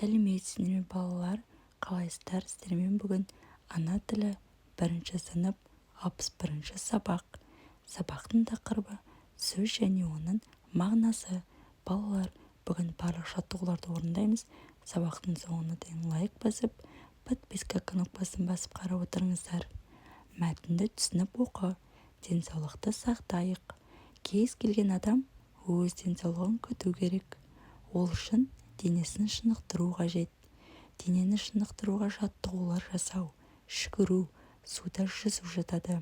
Сәлеметсіздер ме, балалар! Қалайсыздар? Сіздермен бүгін ана тілі, бірінші сынып, 61-сабақ. Сабақтың тақырыбы: сөз және оның мағынасы. Балалар, бүгін барлық жаттығуларды орындаймыз. Сабақтың соңына дейін лайк басып, подписка кнопкасын басып қарап отырыңыздар. Мәтінді түсініп оқы. Денсаулықты сақтайық. Кез келген адам өз денсаулығын күту керек. Ол үшін денесін шынықтыру қажет. Денені шынықтыруға жаттығулар жасау, жүгіру, суда жүзу жатады.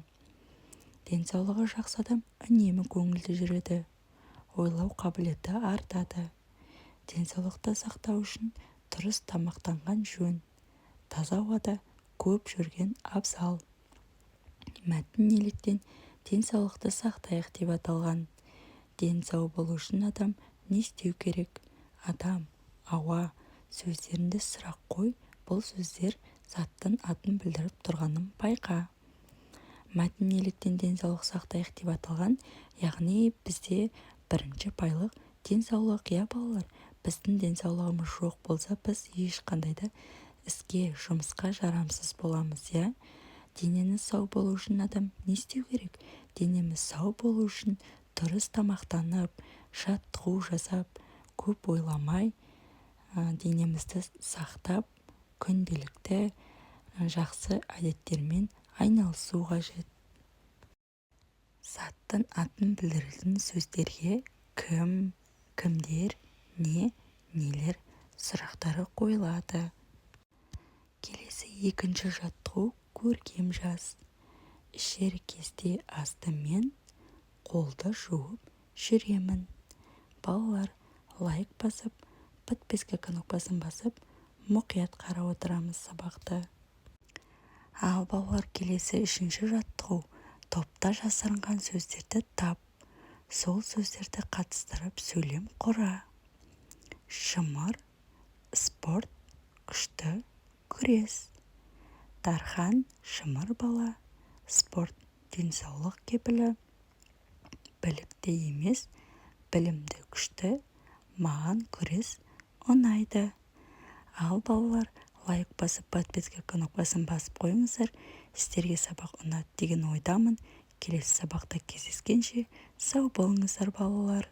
Денсаулығы жақсы адам үнемі көңілді жүреді, ойлау қабілеті артады. Денсаулықты сақтау үшін дұрыс тамақтанған жөн, таза ауада көп жүрген абзал. Мәтін неліктен «Денсаулықты сақтайық» деп аталған? Дені сау болу үшін адам не істеу керек? Адам, ауа сөздерінде сұрақ қой. Бұл сөздер заттың атын білдіріп тұрғанын байқа. Мәтін неліктен «Денсаулық сақтайық» деп аталған? Яғни бізде бірінші байлық — денсаулық, иә, балалар? Біздің денсаулығымыз жоқ болса, біз ешқандай да іске, жұмысқа жарамсыз боламыз, иә? Денені сау болу үшін адам не істеу керек? Денеміз сау болу үшін дұрыс тамақтанып, жаттығу жасап, көп ойламай, денемізді сақтап, күнделікті жақсы әдеттермен айналысу қажет. Заттың атын білдіретін сөздерге кім, кімдер, не, нелер сұрақтары қойылады. Келесі екінші жаттығу: көркем жаз. Ішер кезде асты мен қолды жуып жүремін. Балалар, лайк басып, подписка кнопкасын басып, мұқият қарап отырамыз сабақты. Ал, балалар, келесі үшінші жаттығу: топта жасырынған сөздерді тап, сол сөздерді қатыстырып сөйлем құра. Шымыр, спорт, күшті, күрес. Дархан — шымыр бала, спорт — денсаулық кепілі, білікті емес, білімді, күшті, маған күрес ұнайды. Ал, балалар, лайк басып, подписка кнопкасын басып қойыңыздар. Сіздерге сабақ ұнады деген ойдамын. Келесі сабақта кездескенше, сау болыңыздар, балалар!